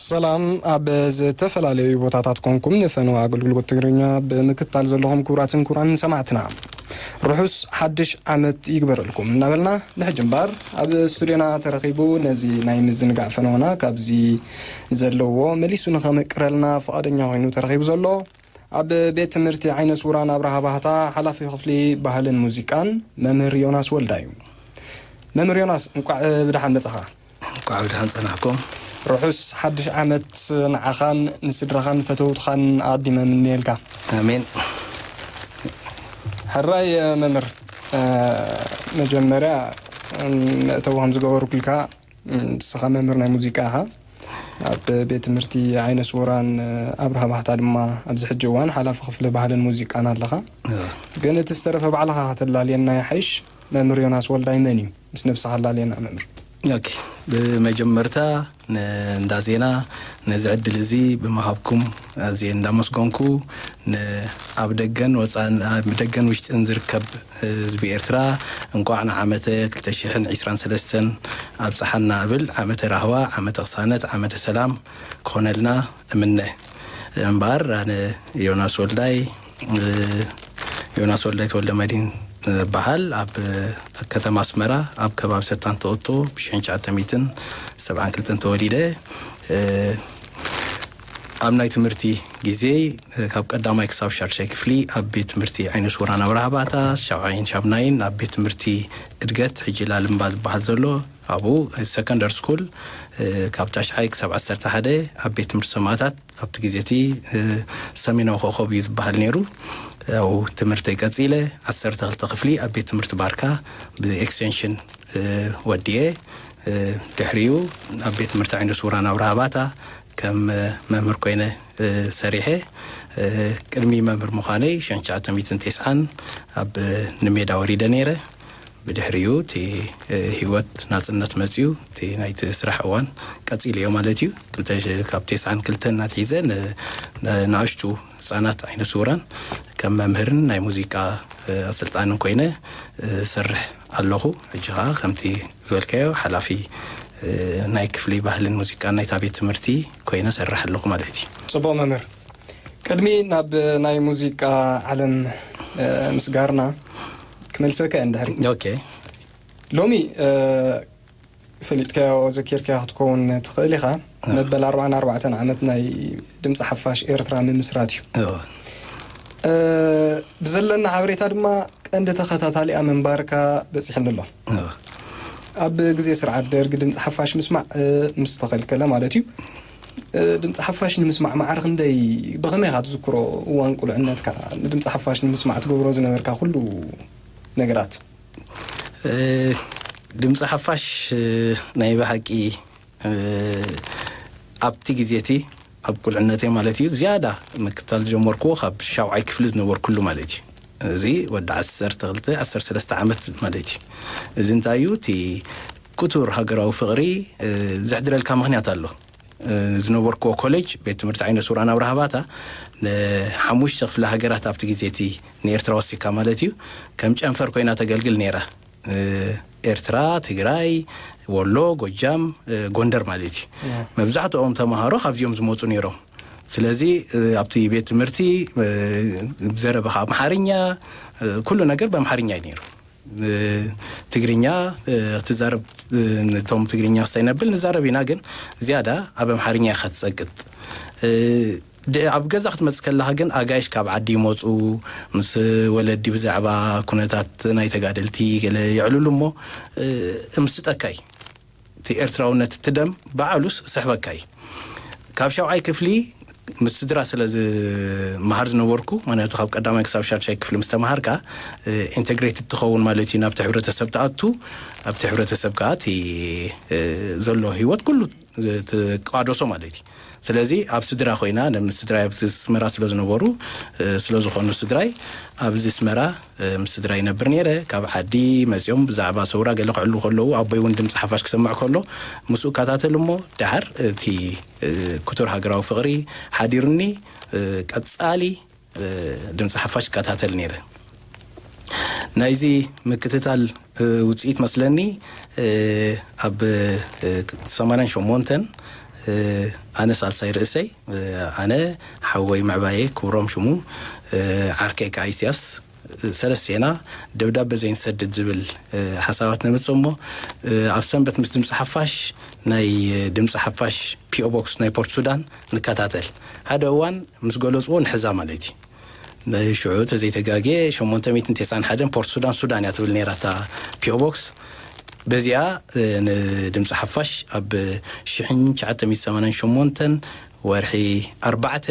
ሰላም፣ ኣብ ዝተፈላለዩ ቦታታት ኮንኩም ንፈነወ ኣገልግሎት ትግርኛ ብምክታል ዘለኹም ክቡራትን ክቡራን ሰማዕትና፣ ርሑስ ሓድሽ ዓመት ይግበረልኩም እናበልና፣ ንሕጂ እምበር ኣብ ስቱድዮና ተረኺቡ ነዚ ናይ ምዝንጋዕ ፈነወና ካብዚ ዘለዎ መሊሱ ንኸመቅረልና ፍቓደኛ ኮይኑ ተረኺቡ ዘሎ፣ ኣብ ቤት ትምህርቲ ዓይነ ስውራን ኣብርሃ ባህታ ሓላፊ ክፍሊ ባህልን ሙዚቃን መምህር ዮናስ ወልዳ እዩ። መምህር ዮናስ፣ እንቋዕ ብደሓን መጻኻ። እንቋዕ ብደሓን ጸናሕኩም። ርሑስ ሓድሽ ዓመት ንዓኻን ንስድራኻን ፈተውትኻን ኣቐዲመ ምንየልካ። ኣሜን። ሕራይ መምህር፣ እ፣ መጀመርያ፣ እ፣ መእተዊ ከም ዝገበርኩልካ፣ እ፣ ንስኻ መምህር ናይ ሙዚቃ ኢኻ። ኣብ ቤት ትምህርቲ ዓይነ ስውራን፣ እ፣ ኣብርሃ ባህታ ድማ ኣብዚ ሕጂ እዋን ሓላፊ ክፍሊ ባህልን ሙዚቃን ኣለኻ። እ። ግን እቲ ዝተረፈ ባዕልኻ ከተላልየና ይሓይሽ። መምህር ዮናስ ወልዳይ መን እዩ? ምስ ነብስኻ ኣላልየና መምህር። ኦኬ፣ ብመጀመርታ ን-፣ እንዳ ዜና ነዚ ዕድል እዚ ብምሃብኩም ኣዝየ እንዳመስገንኩ፣ ን-፣ ኣብ ደገን ወፃን፣ ኣብ ደገን ውሽጥን ዝርከብ ህዝቢ ኤርትራ እንቋዕ ንዓመተ ክልተ ሽሕን ዕስራን ሰለስተን ኣብፀሓና እብል። ዓመተ ራህዋ፣ ዓመተ ቅሳነት፣ ዓመተ ሰላም ክኾነልና እምነ። እምበኣር ኣነ ዮናስ ወልዳይ፣ እ፣ ዮናስ ወልዳይ ተወልደ መድህን እበሃል። ኣብ ከተማ ኣስመራ ኣብ ከባቢ ሰታን ተኦቶ ብሽሕን ትሽዓተ ሚእትን ሰብዓን ክልተን ተወሊደ። እ፣ ኣብ ናይ ትምህርቲ ግዜ፣ እ፣ ካብ ቀዳማይ ክሳብ ሻድሻይ ክፍሊ ኣብ ቤት ትምህርቲ ዓይነ ስውራን ኣብርሃ ባታ፣ ሻውዓይን ሻምናይን ኣብ ቤት ትምህርቲ እድገት፣ ሕጂ ላልምባ ዝበሃል ዘሎ፣ ኣብኡ ሰከንደር ስኩል፣ እ፣ ካብ ታሽዓይ ክሳብ ዓሰርተ ሓደ ኣብ ቤት ትምህርቲ ሰማእታት፣ ኣብቲ ግዜ እቲ፣ እ፣ ሰሜናዊ ኮኸብ እዩ ዝበሃል ነይሩ። ኣብኡ ትምህርተይ ቀጺለ፣ ዓሰርተ ክልተ ክፍሊ ኣብ ቤት ትምህርቲ ባርካ ብኤክስቴንሽን፣ እ፣ ወዲኤ፣ እ፣ ድሕሪኡ ኣብ ቤት ትምህርቲ ዓይነ ስውራን ኣብርሃ ባታ ከም፣ እ፣ መምህር ኮይነ፣ እ፣ ሰሪሐ። እ፣ ቅድሚ መምህር ምዃነይ ሽሕን ትሽዓተ ሚእትን ተስዓን ኣብ፣ እ፣ ንሜዳ ወሪደ ነይረ። ብድሕሪኡ እቲ፣ እ፣ ህይወት ናጽነት መጺኡ፣ እቲ ናይቲ ስራሕ እዋን ቀጺሉ እዮ ማለት እዩ። ክልተ ሺ፣ ካብ ተስዓን ክልተን እናትሒዘ ን-፣ ን-፣ ንኣሽቱ ህጻናት ዓይነ ስውራን ከም መምህርን ናይ ሙዚቃ፣ እ፣ ኣሰልጣንን ኮይነ፣ እ፣ እሰርሕ ኣለኹ። ሕጂ ኸኣ ከምቲ ዝበልካዮ ሓላፊ፣ እ፣ ናይ ክፍሊ ባህልን ሙዚቃን ናይታ ቤት ትምህርቲ ኮይነ እሰርሕ ኣለኹ ማለት እዩ። ጽቡቕ መምህር። ቅድሚ ናብ ናይ ሙዚቃ ዓለም፣ እ፣ ምስጋርና ክመልሰካ እየ እንድሕሪ። ኦኬ። ሎሚ፣ እ፣ ፈሊጥካዮ ዘኪርካዮ ክትከውን ትኽእል ኢኻ። እ። መበል ኣርባዓን ኣርባዕተን ዓመት ናይ ድምፂ ሓፋሽ ኤርትራ ምምስራት እዩ። እ። እ፣ ብዘለና ሓበሬታ ድማ ቀንዲ ተኸታታሊኣ ምንባርካ በፂሕኒ ኣሎ። እ። ኣብ ግዜ ስርዓት ደርግ ድምፂ ሓፋሽ ምስማዕ፣ እ፣ ምስ ተኸልከለ ማለት እዩ። እ፣ ድምፂ ሓፋሽ ንምስማዕ ማዕረ ክንደይ፣ ብኸመይ ኢኻ ትዝክሮ እዋን ቁልዕነትካ? ንድምፂ ሓፋሽ ንምስማዕ ትገብሮ ዝነበርካ ኩሉ ነገራት። እ፣ ድምፂ ሓፋሽ፣ እ፣ ናይ ብሓቂ፣ እ፣ ኣብቲ ግዜ እቲ ኣብ ቁልዕነተይ ማለት እዩ፣ ዝያዳ ምክታል ዝጀመርኩዎ ካብ ሻውዓይ ክፍሊ ዝነበርኩሉ ማለት እዩ። እዚ ወዲ ዓሰርተ ክልተ፣ ዓሰርተ ሰለስተ ዓመት ማለት እዩ። እዚ እንታይ እዩ? እቲ ክቱር ሃገራዊ ፍቕሪ፣ እ፣ ዘሕድረልካ ምኽንያት ኣሎ። እ፣ ዝነበርኩዎ ኮሌጅ፣ ቤት ትምህርቲ ዓይነ ስውራን ኣብርሃ ባታ፣ ንሓሙሽተ ክፍለ ሃገራት ኣብቲ ግዜ እቲ ንኤርትራ ወሲካ ማለት እዩ፣ ከም ጨንፈር ኮይና ተገልግል ነይራ። እ፣ ኤርትራ፣ ትግራይ፣ ወሎ፣ ጎጃም፣ እ፣ ጎንደር ማለት እዩ። ያ። መብዛሕትኦም ተምሃሮ ካብዚኦም ዝመጹ ነይሮም። ስለዚ፣ እ፣ ኣብቲ ቤት ትምህርቲ፣ እ፣ ዘረባኻ ኣምሓርኛ፣ እ፣ ኩሉ ነገር ብኣምሓርኛ እዩ ነይሩ። እ፣ ትግርኛ፣ እ፣ ክትዛረብ፣ እ፣ ነቶም ትግርኛ ክሳይነብል ንዛረብ ኢና፣ ግን ዝያዳ ኣብ ኣምሓርኛ ኢኻ ትጸቅጥ። እ፣ ድ-፣ ኣብ ገዛ ክትመጽእ ከለኻ ግን ኣጋይሽ ካብ ዓዲ ይመጹ፣ ምስ ወለዲ ብዛዕባ ኩነታት ናይ ተጋደልቲ ገለ የዕልሉ እሞ፣ እ፣ እምስጠካ እዩ። እቲ ኤርትራውነት እቲ ደም ባዕሉስ ስሕበካ እዩ። ካብ ሻውዓይ ክፍሊ ምስ ስድራ ስለ ዝመሃር ዝነበርኩ፣ ምኽንያቱ ካብ ቀዳማይ ክሳብ ሻድሻይ ክፍሊ ምስ ተመሃርካ፣ እ፣ ኢንተግሬትድ ትኸውን ማለት እዩ። ናብቲ ሕብረተሰብ ትኣቱ፣ ኣብቲ ሕብረተሰብ ከኣ እቲ፣ እ፣ ዘሎ ህይወት ኩሉ ትቋደሶ ማለት እዩ። ስለዚ ኣብ ስድራ ኮይና፣ ነ-፣ ምስ ስድራይ ኣብዚ ኣስመራ ስለ ዝነበሩ፣ እ፣ ስለ ዝኾኑ ስድራይ ኣብዚ ኣስመራ፣ እ፣ ምስ ስድራይ ይነብር ነይረ። ካብ ዓዲ መጺኦም ብዛዕባ ሰውራ ገለ ክዕልሉ ከለዉ፣ ኣቦይ እውን ድምጺ ሓፋሽ ክሰምዕ ከሎ ምስኡ እከታተል እሞ፣ ደሓር እቲ፣ እ፣ ክቱር ሃገራዊ ፍቕሪ ሓዲሩኒ፣ እ፣ ቀጻሊ እ፣ ድምጺ ሓፋሽ ይከታተል ነይረ። ናይዚ ምክትታል፣ እ፣ ውጽኢት መስለኒ፣ እ፣ ኣብ፣ እ፣ ሰማንያን ሸሞንተን፣ ኣነ ሳልሳይ ርእሰይ፣ ኣነ ሓወይ ምዕባየ ክብሮም ሽሙ፣ ዓርከይ ከዓ ኢሳያስ፣ ሰለስቴና ደብዳበ ዘይንሰድድ ዝብል ሓሳባት ነምፅእ እሞ፣ ኣብ ሰንበት ምስ ድምፂ ሓፋሽ፣ ናይ ድምፂ ሓፋሽ ፒኦ ቦክስ ናይ ፖርት ሱዳን ንከታተል። ሓደ እዋን ምስ ገለፅዎ ንሕዛ ማለት እዩ። ሽዑ ተዘይተጋግየ ሸሞንተ ሚእትን ተስዓን ሓደን ፖርት ሱዳን ሱዳን እያ ትብል ነይራ እታ ፒኦ ቦክስ። በዚኣ ንድምፂ ሓፋሽ ኣብ ሽሕን ትሽዓተ ሚእትን ሰማንያን ሸሞንተን ወርሒ ኣርባዕተ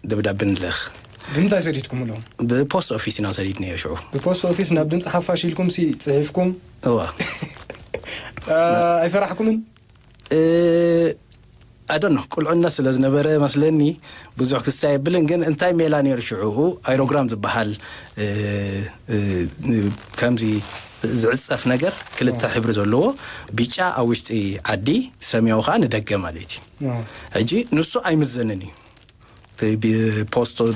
ደብዳበ ንልእኽ። ብምንታይ ሰዲድኩምሎም? ብፖስት ኦፊስ ኢና ሰዲድናዮ ሽዑ። ብፖስት ኦፊስ ናብ ድምፂ ሓፋሽ ኢልኩም ሲ ፅሒፍኩም? እዋ። ኣይፈራሕኩምን? ኣደኖ ቁልዕነት ስለ ዝነበረ መስለኒ ብዙሕ ክስታይ የብልን። ግን እንታይ ሜላ ነይሩ ሽዑ? ኣይሮግራም ዝበሃል ከምዚ ዝዕፀፍ ነገር፣ ክልተ ሕብሪ ዘለዎ፣ ቢጫ ኣብ ውሽጢ ዓዲ፣ ሰማያዊ ከዓ ንደገ ማለት እዩ። ሕጂ ንሱ ኣይምዘንን እዩ።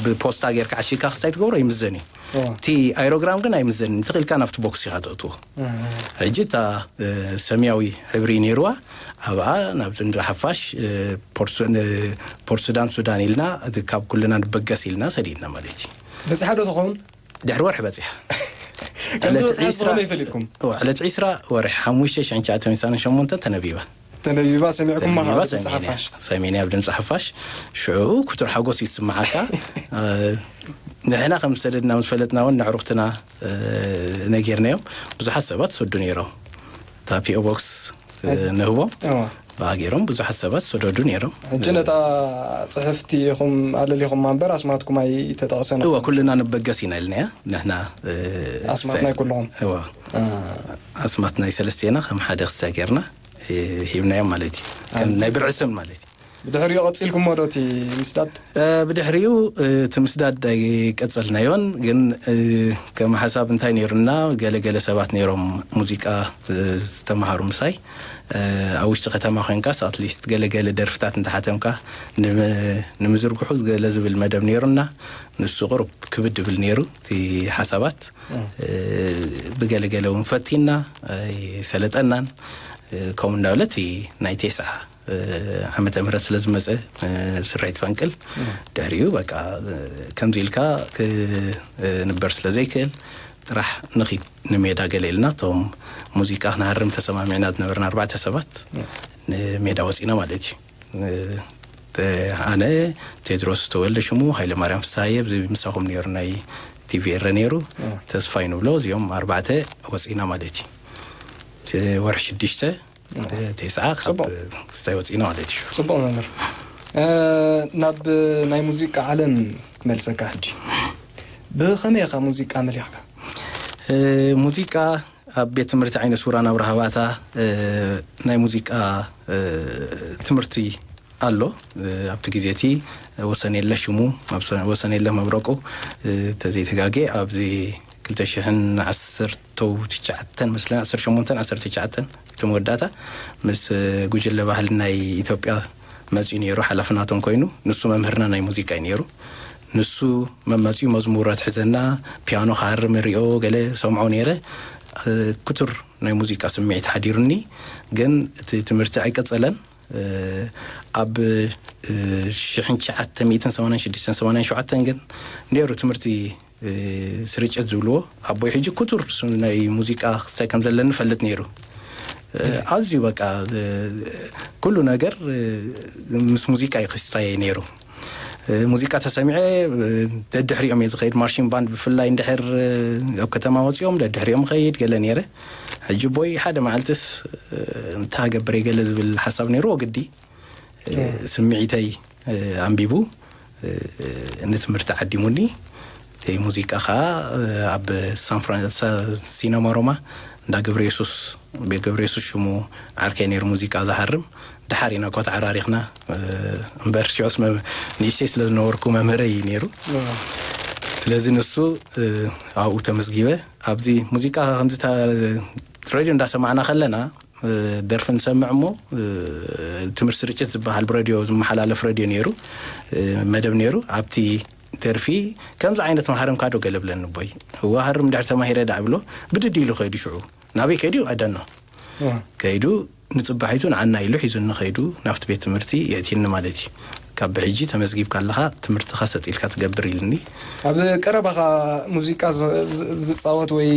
ብፖስታ ጌርካ ዓሺካ ክስታይ ትገብሮ ይምዘን እዩ። እቲ ኣይሮግራም ግን ኣይምዘንን። እንተኽኢልካ ናብቲ ቦክስ ኢኻ ተእትዎ። ሕጂ እታ ሰማያዊ ሕብሪ ነይርዋ፣ ኣብኣ ናብ ዝንዳ ሓፋሽ ፖርት ሱዳን ሱዳን ኢልና፣ ካብ ኩልና ንበገስ ኢልና ሰዲድና ማለት እዩ። በፂሓ ዶ ትኸውን? ድሕሪ ወርሒ በፂሓ። ዕለት ዒስራ ወርሒ ሓሙሽተ ሽሕን ትሽዓተ ሚእትን ሰማንያን ሸሞንተ ተነቢባ። ተነቢባ ሰሚዕኩም? ሰሚኒ ኣብ ድምፂ ሓፋሽ። ሽዑ ክቱር ሓጎስ ይስምዓካ። ንሕና ከም ዝሰደድና ምስ ፈለጥና እውን ንዕሩኽትና ነጊርናዮም። ብዙሓት ሰባት ሰዱ ነይሮም። እታ ፒኦ ቦክስ ንህቦም ብሃገሮም ብዙሓት ሰባት ሰደዱ ነይሮም። ሕጂ ነታ ጽሕፍቲ ኢኹም ኣለሊኹም እምበር ኣስማትኩም ኣይተጠቕሰን። እወ፣ ኩልና ንበገስ ኢና ኢልናያ። ንሕና ኣስማት ናይ ኩልኹም። እወ። ኣስማት ናይ ሰለስቴና ከም ሓደ ክስታይ ጌርና ሂብናዮም ማለት እዩ። ከም ናይ ብርዒ ስም ማለት እዩ። ብድሕሪኡ ቀጺልኩሞ ዶ እቲ ምስዳድ? ብድሕሪኡ እቲ ምስዳድ ኣይቀጸልናዮን፣ ግን ከም ሓሳብ እንታይ ነይሩና፣ ገለ ገለ ሰባት ነይሮም ሙዚቃ ዝተማሃሩ ምሳይ፣ ኣብ ውሽጢ ከተማ ኮይንካስ ኣትሊስት ገለ ገለ ደርፍታት እንተሓተምካ ንምዝርግሑ ገለ ዝብል መደብ ነይሩና። ንሱ ቅሩብ ክብድ ይብል ነይሩ እቲ ሓሳባት። ብገለ ገለ እውን ፈቲና ኣይሰለጠናን። ከምኡ እንዳበለ እቲ ናይ ቴስዓ ዓመተ ምህረት ስለ ዝመጸ፣ ስርሒት ፈንቅል፣ ድሕሪኡ በቃ ከምዚ ኢልካ ክንበር ስለ ዘይክእል፣ ጥራሕ ንኺድ ንሜዳ ገለ ኢልና፣ እቶም ሙዚቃ ክንሃርም ተሰማሚዕና ዝነበርና ኣርባዕተ ሰባት ንሜዳ ወጺና ማለት እዩ። ኣነ፣ ቴድሮስ ተወልደ ሽሙ፣ ሃይለ ማርያም ፍስሃየ፣ እዚ ምሳኹም ነይሩ ናይ ቲቪ ኤረ ነይሩ፣ ተስፋይ ንብሎ፣ እዚኦም ኣርባዕተ ወጺና ማለት እዩ። ወርሒ ሽዱሽተ፣ ተስዓ ካብ ክስታይ ወጺና ማለት እዩ። ጽቡቕ መምህር። ናብ ናይ ሙዚቃ ዓለም ክመልሰካ ሕጂ። ብኸመይ ኢኻ ሙዚቃ መሊኽካ? ሙዚቃ ኣብ ቤት ትምህርቲ ዓይነ ስውራን ኣብርሃ ባታ ናይ ሙዚቃ ትምህርቲ ኣሎ። ኣብቲ ግዜ እቲ ወሰንየለ ሽሙ፣ ወሰንየለ መብረቁ፣ ተዘይተጋጌ ኣብዚ ክልተ ሽሕን ዓሰርተው ትሽዓተን መስለኒ፣ ዓሰርተ ሸሞንተን ዓሰርተ ትሽዓተን እቲ መወዳእታ ምስ ጉጅለ ባህሊ ናይ ኢትዮጵያ መጺኡ ነይሩ፣ ሓላፊ ናቶም ኮይኑ። ንሱ መምህርና ናይ ሙዚቃ እዩ ነይሩ። ንሱ መመጺኡ መዝሙር ኣትሕዘና፣ ፒያኖ ክሃርም ንሪኦ፣ ገለ ሰምዖ ነይረ። ክቱር ናይ ሙዚቃ ስምዒት ሓዲሩኒ፣ ግን እቲ ትምህርቲ ኣይቀጸለን። ኣብ ሽሕን ትሽዓተ ሚእትን ሰማንያን ሽዱሽተን ሰማንያን ሸውዓተን ግን ነይሩ ትምህርቲ ስርጭት ዝብልዎ። ኣቦይ ሕጂ ክቱር ናይ ሙዚቃ ክስታይ ከም ዘለኒ ፈልጥ ነይሩ። ኣዝዩ በቃ ኩሉ ነገር ምስ ሙዚቃ እዩ ክስታይ ነይሩ። ሙዚቃ ተሰሚዐ ደድሕሪኦም እየ ዝኸይድ። ማርሺን ባንድ ብፍላይ እንድሕር ኣብ ከተማ ወፂኦም ደድሕሪኦም ኸይድ ገለ ነይረ። ሕጂ ኣቦይ ሓደ መዓልትስ እንታይ ገበር እየ ገለ ዝብል ሓሳብ ነይሩ። ወግዲ ስምዒተይ ኣንቢቡ ንትምህርቲ ዓዲሙኒ። እቲ ሙዚቃ ኸዓ ኣብ ሳን ፍራን ሲነማ ሮማ እንዳ ገብረ የሱስ፣ ቤት ገብረ የሱስ ሽሙ ዓርከይ ነይሩ ሙዚቃ ዝሃርም። ደሓር ኢና እኳ ተዓራሪኽና እምበር ሽዑስ ንእሽተይ ስለ ዝነበርኩ መምህረይ እዩ ነይሩ። ስለዚ ንሱ ኣብኡ ተመዝጊበ። ኣብዚ ሙዚቃ ከምዚ ሬድዮ እንዳሰማዕና ከለና ደርፊ ንሰምዕ እሞ ትምህርቲ ስርጭት ዝበሃል ብረድዮ ዝመሓላለፍ ረድዮ ነይሩ፣ መደብ ነይሩ። ኣብቲ ደርፊ ከምዚ ዓይነት መሃረምካ ዶ ገለ ብለኒ ኣቦይ። እወ ሃርም ድሕር ተማሂረ ደኣ ብሎ ብድድ ኢሉ ከይዱ ሽዑ ናበይ ከይዱ ኣይደኖ ከይዱ ንጽባሒቱ ንዓና ኢሉ ሒዙኒ ኸይዱ ናብቲ ቤት ትምህርቲ የእትኒ ማለት እዩ። ካብ ብሕጂ ተመዝጊብካ ኣለኻ፣ ትምህርትኻ ሰጥ ኢልካ ትገብር ኢልኒ። ኣብ ቀረባኻ ሙዚቃ ዝ- ዝ- ዝጻወት ወይ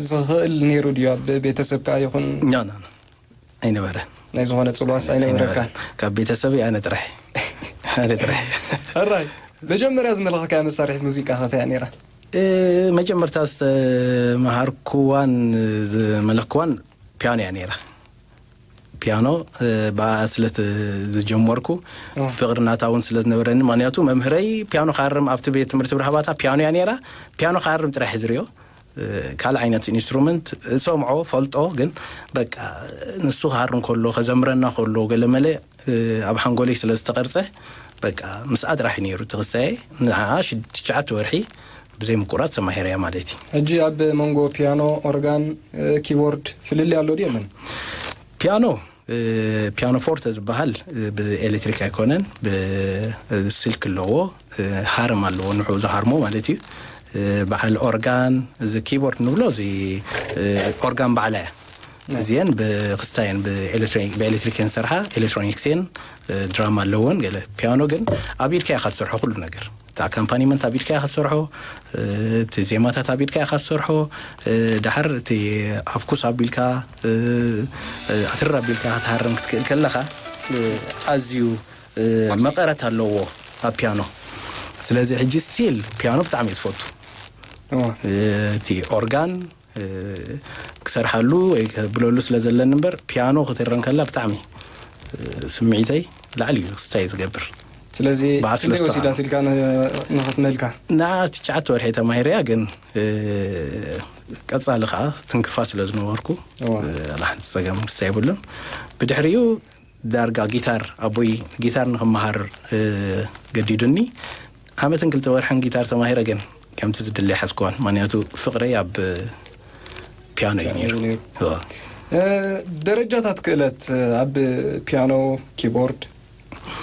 ዝኽእል ነይሩ ድዩ ኣብ ቤተሰብካ ይኹን? ና ና ና። ኣይነበረ። ናይ ዝኾነ ጽልዋስ ኣይነበረካ? ካብ ቤተሰብ ኣነ ጥራሕ ኣነ ጥራሕ። ሕራይ፣ መጀመርያ ዝመለኽካያ መሳርሒት ሙዚቃ ከ እንታይ እያ ነይራ? መጀመርታ ዝተመሃርኩዋን ዝመለክዋን ፒያኖ እያ ነይራ። ፒያኖ ብኣ ስለ ዝጀመርኩ፣ ፍቕሪ ናታ እውን ስለ ዝነበረኒ፣ ምክንያቱ መምህረይ ፒያኖ ክሃርም ኣብቲ ቤት ትምህርቲ ብርሃባታ ፒያኖ እያ ነይራ። ፒያኖ ክሃርም ጥራሕ ዝርዮ፣ ካልእ ዓይነት ኢንስትሩመንት ሰምዖ ፈልጦ፣ ግን በቃ ንሱ ክሃርም ከሎ፣ ከዘምረና ከሎ፣ ገለመለ ኣብ ሓንጎለይ ስለ ዝተቐርጸ፣ በቃ ምስኣ ጥራሕ እዩ ነይሩ ትኽሳየ። ንዓ ትሽዓተ ወርሒ ብዘይ ምቁራጽ ተማሂረያ ማለት እዩ። ሕጂ ኣብ መንጎ ፒያኖ፣ ኦርጋን፣ ኪቦርድ ፍልልይ ኣሎ ድዩ የለን? ፒያኖ ፒያኖ ፎርተ ዝበሃል ብኤሌክትሪክ ኣይኮነን፣ ብስልክ ኣለዎ፣ ሃርም ኣለዎ፣ ንዑ ዝሃርሞ ማለት እዩ። በዓል ኦርጋን፣ እዚ ኪቦርድ ንብሎ፣ እዚ ኦርጋን ባዕላ እያ። እዚአን ብክስታየን ብኤሌክትሪክ ብኤሌክትሪክ እየን ዝሰርሓ፣ ኤሌክትሮኒክስ እየን። ድራማ ኣለወን ገለ። ፒያኖ ግን ኣብ ኢድካ ኢኻ ትሰርሖ ኩሉ ነገር። እቲ ኣካምፓኒመንት ኣብ ኢድካ ኢኻ ትሰርሖ፣ እቲ ዜማታት ኣብ ኢድካ ኢኻ ትሰርሖ። ድሓር እቲ ኣፍኩስ ኣቢልካ፣ ኣትር ኣቢልካ ክትሃርም ክትክእል ከለኻ፣ ኣዝዩ መቐረት ኣለዎ ኣብ ፒያኖ። ስለዚ ሕጂ ስቲል ፒያኖ ብጣዕሚ እየ ዝፈቱ። እቲ ኦርጋን ክሰርሓሉ ወይ ከብለሉ ስለ ዘለኒ እምበር፣ ፒያኖ ክትረን ከላ ብጣዕሚ ስምዒተይ ላዕሊ እዩ ክስታይ ዝገብር። ስለዚ ክንደይ ወሲዳት ኢልካ ንኽትመልካ? ንዓ ትሽዓተ ወርሒ ተማሂረያ፣ ግን ቀጻሊ ከዓ ትንክፋ ስለ ዝነበርኩ፣ ዋላ ሓንቲ ጸገም ክስታይ የብሉን። ብድሕሪኡ ዳርጋ ጊታር፣ ኣቦይ ጊታር ንኽመሃር ገዲዱኒ። ዓመትን ክልተ ወርሕን ጊታር ተማሂረ፣ ግን ከምቲ ዝድለ ሓዝኩዋን፣ ምክንያቱ ፍቕረይ ኣብ ፒያኖ እዩ ነይሩ። ደረጃታት ክእለት ኣብ ፒያኖ፣ ኪቦርድ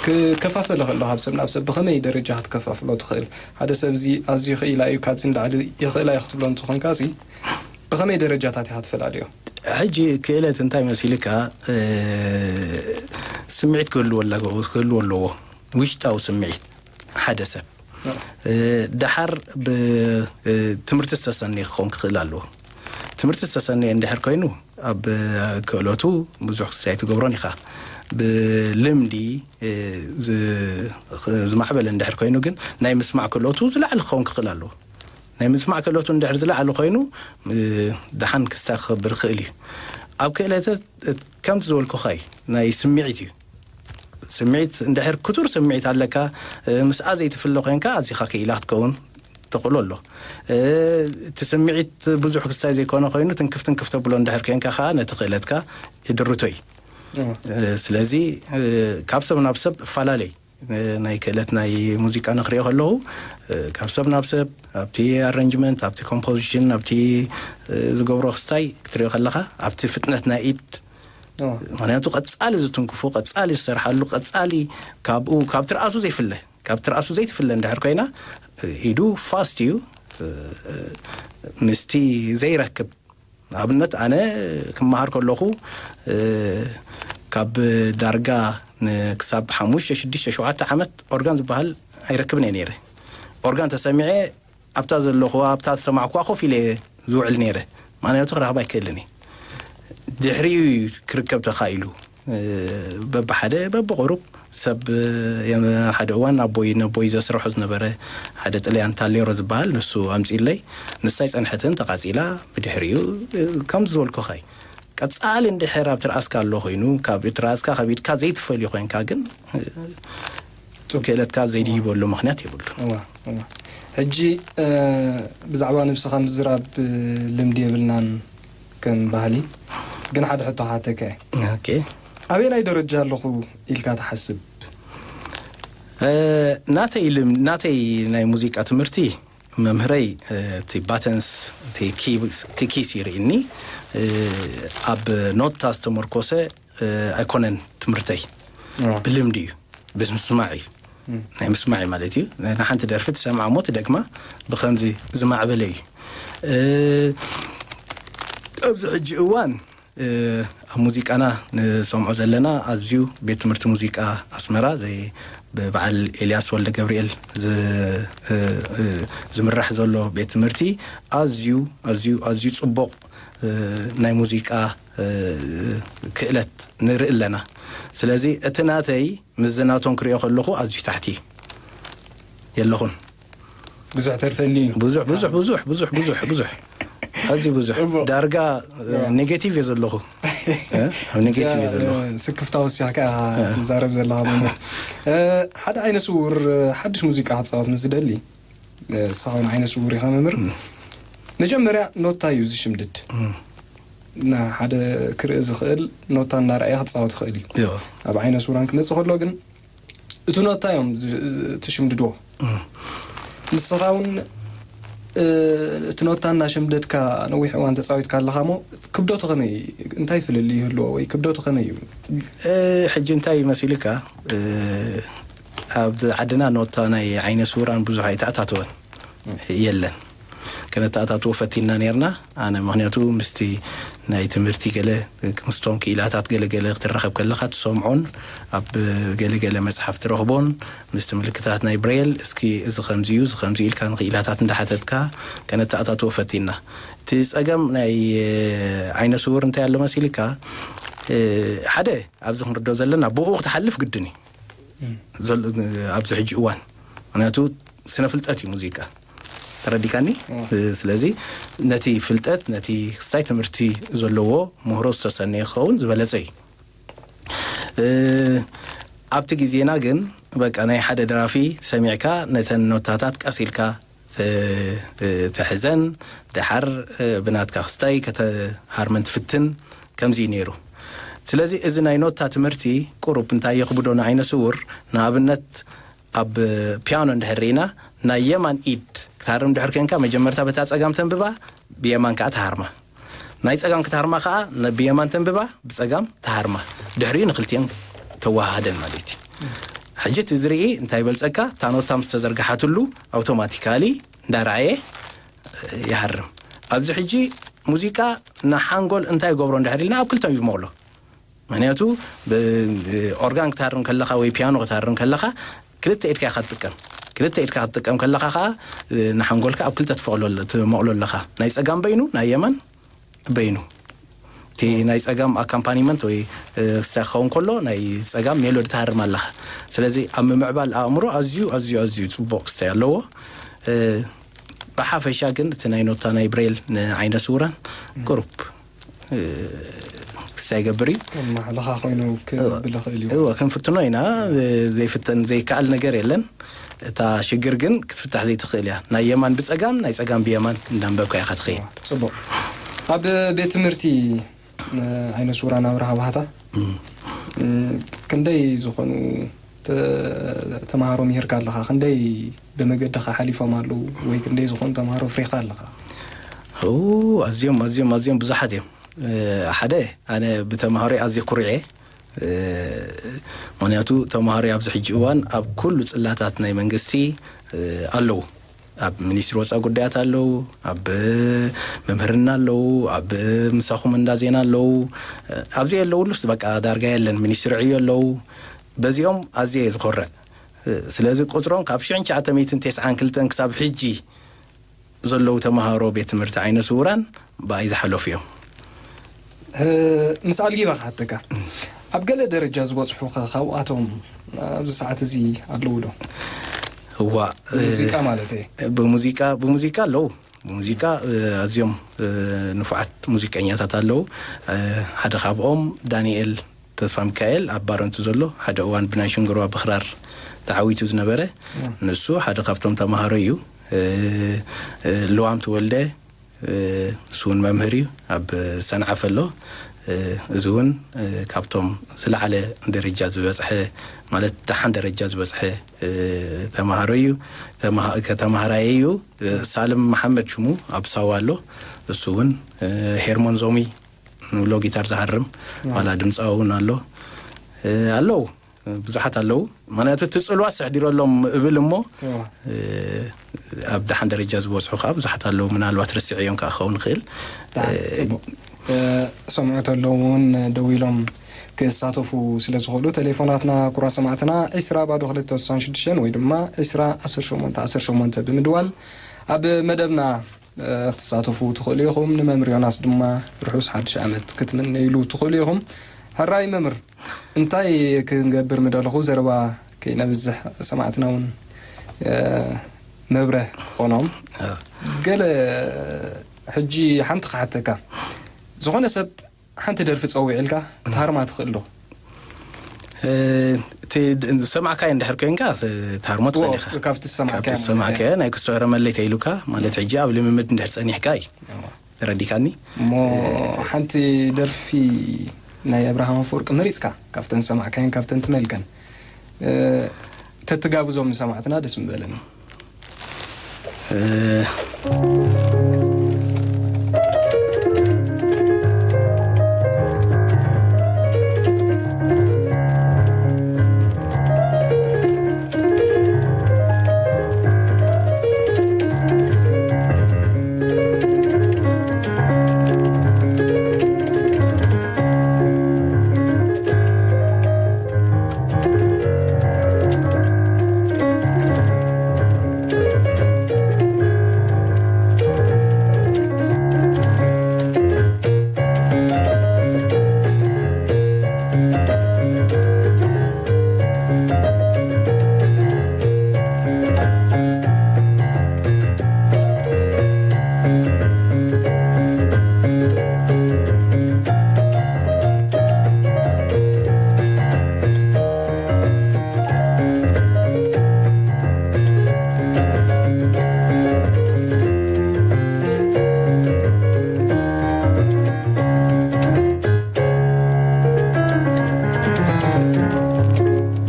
ክከፋፈል ከሎ፣ ካብ ሰብ ናብ ሰብ ብኸመይ ደረጃ ክትከፋፍሎ ትኽእል? ሓደ ሰብ እዚ ኣዝዩ ክኢላ እዩ፣ ካብዚ ንላዕሊ ይኽእላ እዩ ክትብሎ እንትኾንካ ሲ ብኸመይ ደረጃታት ኢኻ ትፈላልዮ? ሕጂ ክእለት እንታይ መሲልካ፣ ስምዒት ክህልዎ ኣለዎ፣ ውሽጣዊ ስምዒት ሓደ ሰብ። ደሓር ብትምህርቲ ዝተሰነየ ክኸውን ክኽእል ኣለዎ። ትምህርቲ ዝተሰነየ እንድሕር ኮይኑ፣ ኣብ ክእለቱ ብዙሕ ክስታይ ትገብሮን ኢኻ። ብልምዲ ዝማዕበለ እንድሕር ኮይኑ ግን፣ ናይ ምስማዕ ክእለቱ ዝለዓለ ክኸውን ክኽእል ኣለዎ። ናይ ምስማዕ ክእለቱ እንድሕር ዝለዓለ ኮይኑ፣ ደሓን ክስታይ ክኸብር ይኽእል እዩ። ኣብ ክእለተ ከምቲ ዝበልኩኻ እዩ፣ ናይ ስምዒት እዩ። ስምዒት እንድሕር ክቱር ስምዒት ኣለካ፣ ምስኣ ዘይትፍለ ኮይንካ፣ ኣዚኻ ክኢላ ክትከውን ተኽእሎ ኣሎ። እቲ ስምዒት ብዙሕ ክስታይ ዘይኮነ ኮይኑ፣ ትንክፍ ትንክፍ ተብሎ እንድሕር ኮይንካ ከዓ ነቲ ክእለትካ ይድርቶ እዩ። ስለዚ ካብ ሰብ ናብ ሰብ እፈላለይ። ናይ ክእለት ናይ ሙዚቃ ንክሪኦ ከለኹ፣ ካብ ሰብ ናብ ሰብ፣ ኣብቲ ኣረንጅመንት፣ ኣብቲ ኮምፖዚሽን፣ ኣብቲ ዝገብሮ ክስታይ ክትሪኦ ከለኻ፣ ኣብቲ ፍጥነት ናይ ኢድ፣ ምክንያቱ ቀጻሊ ዝትንክፉ፣ ቀጻሊ ዝሰርሓሉ፣ ቀጻሊ ካብኡ፣ ካብ ትርኣሱ ዘይፍለ፣ ካብ ትርኣሱ ዘይትፍለ እንድሕር ኮይና፣ ኢዱ ፋስት እዩ፣ ምስቲ ዘይረክብ። ንኣብነት፣ ኣነ ክመሃር ከለኹ፣ ካብ ዳርጋ ን-፣ ክሳብ ሓሙሽተ፣ ሽዱሽተ፣ ሸውዓተ ዓመት ኦርጋን ዝበሃል ኣይረክብን እየ ነይረ። ኦርጋን ተሰሚዐ ኣብታ ዘለኹዋ፣ ኣብታ ዝሰማዕኩዋ ኮፍ ኢለ እየ ዝውዕል ነይረ። ምኽንያቱ ክረኽባ ኣይክእልን እየ። ድሕሪኡ እዩ ክርከብ ተኻኢሉ። በብሓደ፣ በብቑሩብ ሰብ፣ ሓደ እዋን ኣቦይ፣ ነቦይ ዘስርሖ ዝነበረ ሓደ ጥልያን ታሌሮ ዝበሃል ንሱ ኣምጺእለይ። ንሳ ኣይጸንሐትን፣ ተቓጺላ። ብድሕሪኡ፣ ከም ዝበልኩኻ እዩ። ቀጻሊ እንድሕር ኣብ ትርኣስካ ኣሎ ኮይኑ፣ ካብ ትርኣስካ፣ ካብ ኢድካ ዘይትፈልዮ ኮይንካ ግን፣ ጽቡቅ ክእለትካ ዘይድይበሉ ምኽንያት የብሉን። እዋ፣ እዋ። ሕጂ፣ እ፣ ብዛዕባ ነብስኻ ምዝራብ፣ እ፣ ልምዲ የብልናን ከም ባህሊ። ግን ሓደ ሕቶ ክሓተካ እየ። ኦኬ። ኣበየናይ ደረጃ ኣለኹ ኢልካ ትሓስብ? እ፣ ናተይ ልም-፣ ናተይ ናይ ሙዚቃ ትምህርቲ መምህረይ፣ እ፣ እቲ ባተንስ፣ እቲ ኪ-፣ እቲ ኪስ ይርእኒ። እ፣ ኣብ ኖታ ዝተመርኮሰ፣ እ፣ ኣይኮነን ትምህርተይ። እ። ብልምዲ እዩ፣ ብምስማዕ እዩ። እ። ናይ ምስማዕ እዩ ማለት እዩ። ንሓንቲ ደርፊ ትሰምዓ እሞ ትደግማ፣ ብኸምዚ ዝማዕበለ እዩ። እ፣ ኣብዚ ሕጂ እዋን ኣብ ሙዚቃና ንሰምዖ ዘለና ኣዝዩ ቤት ትምህርቲ ሙዚቃ ኣስመራ፣ ዘይ ብበዓል ኤልያስ ወልደ ገብርኤል ዝ- ዝምራሕ ዘሎ ቤት ትምህርቲ ኣዝዩ ኣዝዩ ኣዝዩ ጽቡቕ ናይ ሙዚቃ ክእለት ንርኢ ኣለና። ስለዚ እቲ ናተይ ምስ ናቶም ክሪኦ ከለኹ ኣዝዩ ታሕቲ የለኹን። ብዙሕ ተርፈኒ እዩ። ብዙሕ ብዙሕ ብዙሕ ብዙሕ ብዙሕ ብዙሕ ኣዝዩ ብዙሕ እሞ ዳርጋ ኔጌቲቭ እየ ዘለኹ። ኣብ ኔጌቲቭ እየ ዘለኹ። ስክፍታ ወሲኽካ ኢኻ ትዛረብ ዘለኻ። ሓደ ዓይነ ስውር ሓድሽ ሙዚቃ ክፃወት ምስ ዝደሊ፣ ንስኻውን ዓይነ ስውር ኢኻ መምህር። መጀመርያ ኖታ እዩ ዝሽምድድ። ንሓደ ክርኢ ዝኽእል ኖታ እናረኣየ ክፃወት ይኽእል እዩ። ኣብ ዓይነ ስውራን ክመፅእ ከሎ ግን እቲ ኖታ እዮም ትሽምድድዎ። ንስኻ እውን እቲ ኖታ እናሸምደድካ ነዊሕ እዋን ተፃዊትካ ኣለኻ። ሞ ክብደቱ ከመይ፣ እንታይ ፍልልይ ይህልዎ ወይ ክብደቱ ከመይ እዩ? ሕጂ እንታይ መሲልካ፣ ኣብ ዓድና ኖታ ናይ ዓይነ ስውራን ብዙሕ ኣይተኣታተወን፣ የለን። ከነተኣታትዎ ፈቲና ነርና። ኣነ ምክንያቱ ምስቲ ናይ ትምህርቲ ገለ ምስቶም ክኢላታት ገለገለ ክትራኸብ ከለኻ ትሰምዖን ኣብ ገለገለ መጽሓፍ ትረኽቦን ምስቲ ምልክታት ናይ ብሬል፣ እስኪ እዚ ከምዚ እዩ፣ እዚ ከምዚ ኢልካ ንክኢላታት እንዳሓተትካ ከነተኣታትዎ ፈቲና። እቲ ጸገም ናይ ዓይነ ስውር እንታይ ኣሎ መሲልካ፣ ሓደ ኣብዚ ክንርዶ ዘለና ብኡ ክትሓልፍ ግድን እዩ ኣብዚ ሕጂ እዋን። ምክንያቱ ስነ ፍልጠት እዩ ሙዚቃ፣ ተረዲካኒ። ስለዚ ነቲ ፍልጠት፣ ነቲ ክስታይ ትምህርቲ ዘለዎ ምህሮ ዝተሰነየ ክኸውን ዝበለጸ እዩ። ኣብቲ ግዜና ግን በቃ ናይ ሓደ ደራፊ ሰሚዕካ ነተን ኖታታት ቀስ ኢልካ ትሕዘን፣ ደሓር ብናትካ ክስታይ ከተሃርመን ትፍትን፣ ከምዚ እዩ ነይሩ። ስለዚ እዚ ናይ ኖታ ትምህርቲ ቁሩብ እንታይ የኽብዶ ንዓይነ ስውር፣ ንኣብነት ኣብ ፒያኖ እንድሕር ርኢና ናይ የማን ኢድ ክትሃርም ድሕር ኮንካ መጀመርታ በታ ጸጋም ተንብባ፣ ብየማን ከኣ ትሃርማ። ናይ ጸጋም ክትሃርማ ከኣ ነ- ብየማን ተንብባ፣ ብጸጋም ትሃርማ። ድሕሪኡ ንክልቲኦም ተወሃሃደን ማለት እዩ። ሕጂ እቲ ዝርኢ እንታይ በልጸካ፣ እታ ኖታ ምስ ተዘርግሓትሉ ኣውቶማቲካሊ እንዳረኣየ ይሃርም። ኣብዚ ሕጂ ሙዚቃ ንሓንጎል እንታይ ይገብሮ እንድሕር ኢልና ኣብ ክልተ እዩ ዝመቕሎ። ምክንያቱ ኦርጋን ክትሃርም ከለኻ ወይ ፒያኖ ክትሃርም ከለኻ ክልተ ኢድካ ኢኻ ትጥቀም። ክልተ ኢድካ ክትጥቀም ከለኻ ከዓ ንሓንጎልካ ኣብ ክልተ ትፈቕሎ ትመቕሎ ኣለኻ። ናይ ጸጋም በይኑ፣ ናይ የማን በይኑ። እቲ ናይ ጸጋም ኣካምፓኒመንት ወይ ክስታይ ክኸውን ከሎ ናይ ጸጋም ሜሎዲ ትሃርም ኣለኻ። ስለዚ ኣብ ምምዕባል ኣእምሮ ኣዝዩ ኣዝዩ ኣዝዩ ጽቡቕ ክስታይ ኣለዎ። ብሓፈሻ ግን እቲ ናይ ኖታ ናይ ብሬል ንዓይነ ስውራን ግሩፕ ክስታይ ይገብር እዩ። ከም ማዕለኻ ኮይኑ ክብል ይኽእል እዩ። እወ፣ ክንፍትኖ ኢና። ዘይፍተን ዘይከኣል ነገር የለን። እታ ሽግር ግን ክትፍታሕ ዘይትኽእል እያ። ናይ የማን ብጸጋም፣ ናይ ጸጋም ብየማን እንዳንበብካ ኢኻ ትኸይድ። ጽቡቕ። ኣብ ቤት ትምህርቲ ዓይነ ስውራን ኣብርሃ ባህታ ክንደይ ዝኾኑ ተማሃሮ ምሂርካ ኣለኻ? ክንደይ ብመገድኻ ሓሊፎም ኣለዉ ወይ ክንደይ ዝኾኑ ተማሃሮ ኣፍሪኻ ኣለኻ? ኣዝዮም ኣዝዮም ኣዝዮም ብዙሓት እዮም። ሓደ፣ ኣነ ብተማሃሮይ ኣዝየ ኩሩዕ እየ። ምክንያቱ ተማሃሮይ ኣብዚ ሕጂ እዋን ኣብ ኩሉ ጽላታት ናይ መንግስቲ ኣለዉ። ኣብ ሚኒስትሪ ወፃኢ ጉዳያት ኣለዉ፣ ኣብ ምምህርና ኣለዉ፣ ኣብ ምሳኹም እንዳ ዜና ኣለዉ። ኣብዚ የለውሉስ በቃ ዳርጋ የለን። ሚኒስትሪ ዕዮ ኣለዉ። በዚኦም ኣዝየ እየ ዝኾርዕ። ስለዚ ቁፅሮም ካብ ሽሕን ትሽዓተ ሚእትን ተስዓን ክልተን ክሳብ ሕጂ ዘለዉ ተምሃሮ ቤት ትምህርቲ ዓይነ ስውራን ብኣይ ዝሓለፉ እዮም። ምስ ኣልጊባ ክሓተካ፣ ኣብ ገለ ደረጃ ዝበፅሑ ከ ካብኣቶም ኣብዚ ሰዓት እዚ ኣለዉ ዶ? እዋ፣ ብሙዚቃ ማለት እየ። ብሙዚቃ ብሙዚቃ ኣለዉ። ብሙዚቃ ኣዝዮም ንፉዓት ሙዚቀኛታት ኣለዉ። ሓደ ካብኦም ዳንኤል ተስፋ ሚካኤል ኣብ ባረንቱ ዘሎ፣ ሓደ እዋን ብናይ ሽንግርዋ ብኽራር ተዓዊቱ ዝነበረ፣ ንሱ ሓደ ካብቶም ተማሃሮ እዩ። ልዋም ተወልደ፣ ንሱ እውን መምህር እዩ፣ ኣብ ሰንዓፈ ኣሎ። እዚ እውን ካብቶም ዝለዓለ ደረጃ ዝበፅሐ፣ ማለት ደሓን ደረጃ ዝበፅሐ ተማሃሮ እዩ። ተማሃራይ እዩ። ሳልም መሓመድ ሽሙ ኣብ ሳዋ ኣሎ። እሱ እውን ሄርሞን ዞሚ ንብሎ ጊታር ዝሃርም ዋላ ድምፃዊ እውን ኣሎ። ኣለዉ፣ ብዙሓት ኣለዉ። ምክንያቱ እቲ ፅልዋ ስዕዲረሎም እብል እሞ ኣብ ደሓን ደረጃ ዝበፅሑ ከዓ ብዙሓት ኣለዉ። ምናልባት ረሲዐዮም ከዓ ክኸውን ይኽእል። ሰምዑ ተለዉ እውን ደው ኢሎም ክሳተፉ ስለ ዝኽእሉ፣ ቴሌፎናትና ኩራ ሰማዕትና ዒስራ ባዶ ክልተ ስሳን ሽዱሽተን ወይ ድማ ዒስራ ዓሰርተ ሸሞንተ ዓሰርተ ሸሞንተ ብምድዋል ኣብ መደብና ክትሳተፉ ትኽእሉ ኢኹም። ንመምህር ዮናስ ድማ ርሑስ ሓድሽ ዓመት ክትምነይሉ ትኽእሉ ኢኹም። ሕራይ መምህር፣ እንታይ ክንገብር ምደለኹ፣ ዘረባ ከይነብዝሕ፣ ሰማዕትና እውን መብረ ኾኖም። ገለ ሕጂ ሓንቲ ክሓተካ፣ ዝኾነ ሰብ ሓንቲ ደርፊ ጸዊዕልካ ክትሃርማ ትኽእል ዶ? ዝሰማዕካዮ እንድሕር ኮይንካ ትሃርሞ ትኽእል ኢኻ። ካብቲ ዝሰማዕካዮ ናይ ክስዕረ መለይ ተይሉካ ማለት፣ ሕጂ ኣብ ልምምድ እንድሕር ጸኒሕካ እዩ። ተረዲካኒ? እሞ ሓንቲ ደርፊ ናይ ኣብርሃም ኣፈወርቂ መሪጽካ፣ ካብተን ዝሰማዕካየን ካብተን ትመልከን ተትጋብዞም ንሰማዕትና ደስ ምበለኒ።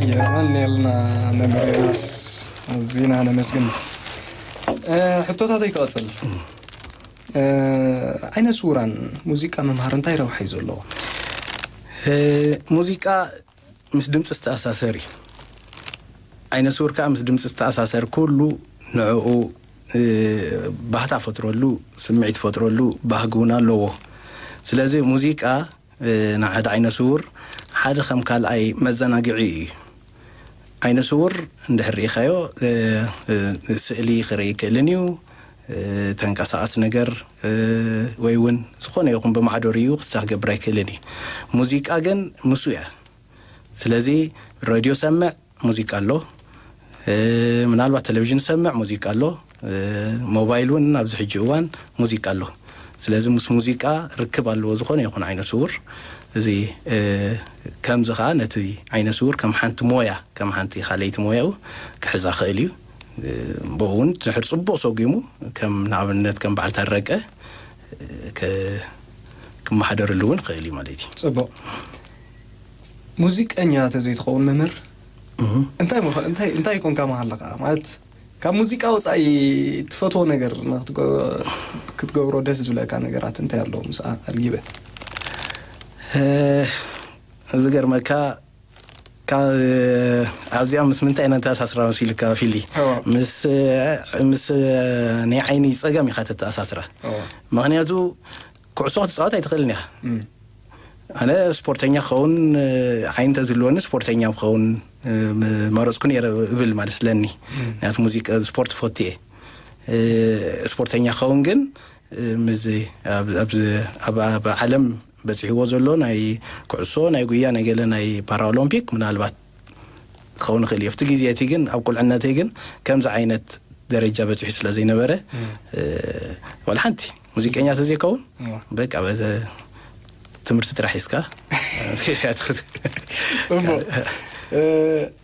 የቐንየልና መምህር ዮናስ፣ ኣዚና ነመስግን። ሕቶታተይ ክቐጽል። ዓይነ ስውራን ሙዚቃ ምምሃር እንታይ ረብሓ እዩ ዘለዎ? ሙዚቃ ምስ ድምፂ ዝተኣሳሰር እዩ። ዓይነ ስውር ከዓ ምስ ድምፂ ዝተኣሳሰር ኩሉ ንዕኡ ባህታ ፈጥረሉ፣ ስምዒት ፈጥረሉ፣ ባህጊ እውን ኣለዎ። ስለዚ ሙዚቃ ንሓደ ዓይነ ስውር ሓደ ከም ካልኣይ መዘናግዒ እዩ። ዓይነ ስውር እንድሕር ርኢኻዮ ስእሊ ክርኢ ይክእልን እዩ። ተንቀሳቐስ ነገር ወይ እውን ዝኾነ ይኹን ብማዕዶ ርእዩ ክስታ ክገብር ኣይክእልን እዩ። ሙዚቃ ግን ምሱ እያ። ስለዚ ሬድዮ ሰምዕ፣ ሙዚቃ ኣሎ። ምናልባት ቴሌቪዥን ሰምዕ፣ ሙዚቃ ኣሎ። ሞባይል እውን ኣብዚ ሕጂ እዋን ሙዚቃ ኣሎ። ስለዚ ምስ ሙዚቃ ርክብ ኣለዎ ዝኾነ ይኹን ዓይነ ስውር። እዚ ከምዚ ከዓ ነቲ ዓይነ ስውር ከም ሓንቲ ሞያ፣ ከም ሓንቲ ካልኣይቲ ሞያኡ ክሕዛ ክእል እዩ። ብኡ እውን ድሕር ፅቡቕ ሰጒሙ ከም ንኣብነት ከም በዓል ታረቀ ክመሓደርሉ እውን ክእል እዩ ማለት እዩ። ፅቡቕ። ሙዚቀኛ ተዘይትኸውን መምህር እንታይ እንታይ እንታይ ይኮንካ መሃለካ ማለት ካብ ሙዚቃ ወፃኢ ትፈትዎ ነገር ክትገብሮ ደስ ዝብለካ ነገራት እንታይ ኣለዎ? ምስ ኣልጊበ ዝገርመካ ካብ ኣብዚኣ ምስ ምንታይ ኢና ተኣሳስራ መሲልካ ፊሊ? ምስ ምስ ናይ ዓይኒ ፀገም ኢኻ ተተኣሳስራ። ምክንያቱ ኩዕሶ ክትፃወት ኣይትኽእልን ኢኻ። ኣነ ስፖርተኛ ክኸውን ዓይኒ ተዝህልወኒ ስፖርተኛ ክኸውን መረፅኩ ነይረ እብል ማለት ስለኒ። ምክንያቱ ሙዚቃ ስፖርት ፈቱ እየ። ስፖርተኛ ክኸውን ግን ምስዚ ኣብ ዓለም በፂሕዎ ዘሎ ናይ ኩዕሶ ናይ ጉያ ናይ ገለ ናይ ፓራኦሎምፒክ ምናልባት ክኸውን ይኽእል እዩ። ኣብቲ ግዜ እቲ ግን ኣብ ቁልዕነተይ ግን ከምዚ ዓይነት ደረጃ በፂሑ ስለ ዘይነበረ ዋላ ሓንቲ ሙዚቀኛ ተዘይከውን በቃ ትምህርቲ ጥራሕ ሒዝካ እሞ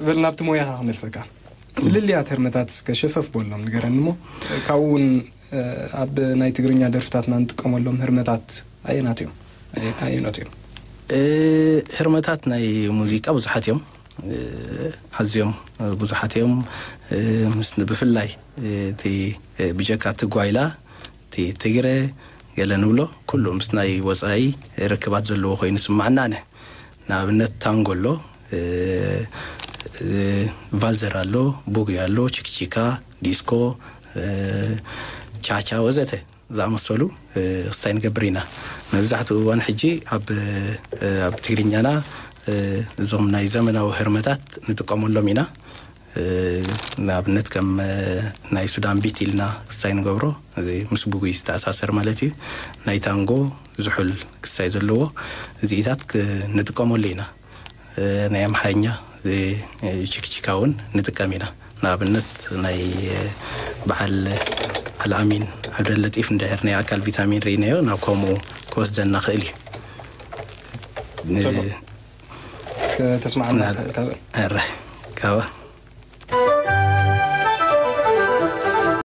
በል ናብቲ ሞያኻ ክመልሰካ። ፍልልያት ህርመታት እስከ ሸፈፍ በሎም ንገረኒ እሞ ካብኡ እውን ኣብ ናይ ትግርኛ ደርፍታትና እንጥቀመሎም ህርመታት ኣየናት እዮም? ኣየኖት እዮም? ህርመታት ናይ ሙዚቃ ብዙሓት እዮም። ኣዝዮም ብዙሓት እዮም። ብፍላይ እቲ ብጀካ እቲ ጓይላ እቲ ትግረ ገለ ንብሎ ኩሉ ምስ ናይ ወፃኢ ርክባት ዘለዎ ኮይኑ ስማዕና ኣነ። ንኣብነት ታንጎ ኣሎ፣ ቫልዘር ኣሎ፣ ቡጊ ኣሎ፣ ቺክቺካ፣ ዲስኮ፣ ቻቻ ወዘተ። ዝኣመሰሉ ክሳይ ንገብር ኢና። መብዛሕትኡ እዋን ሕጂ ኣብ ኣብ ትግርኛና እዞም ናይ ዘመናዊ ህርመታት ንጥቀመሎም ኢና። ንኣብነት ከም ናይ ሱዳን ቢት ኢልና ክሳይ ንገብሮ፣ እዚ ምስ ብጉይ ዝተኣሳሰር ማለት እዩ። ናይ ታንጎ ዝሑል ክሳይ ዘለዎ እዚኢታት ንጥቀመሉ ኢና። ናይ ኣምሓርኛ ችክችካ እውን ንጥቀም ኢና። ንኣብነት ናይ በዓል ኣልኣሚን ዓብደለጢፍ እንድሕር ናይ ኣካል ቪታሚን ርኢናዮ ናብ ከምኡ ክወስደና ክእል እዩ። ከተስማዓና ትኽእል ካብ ራ ካብ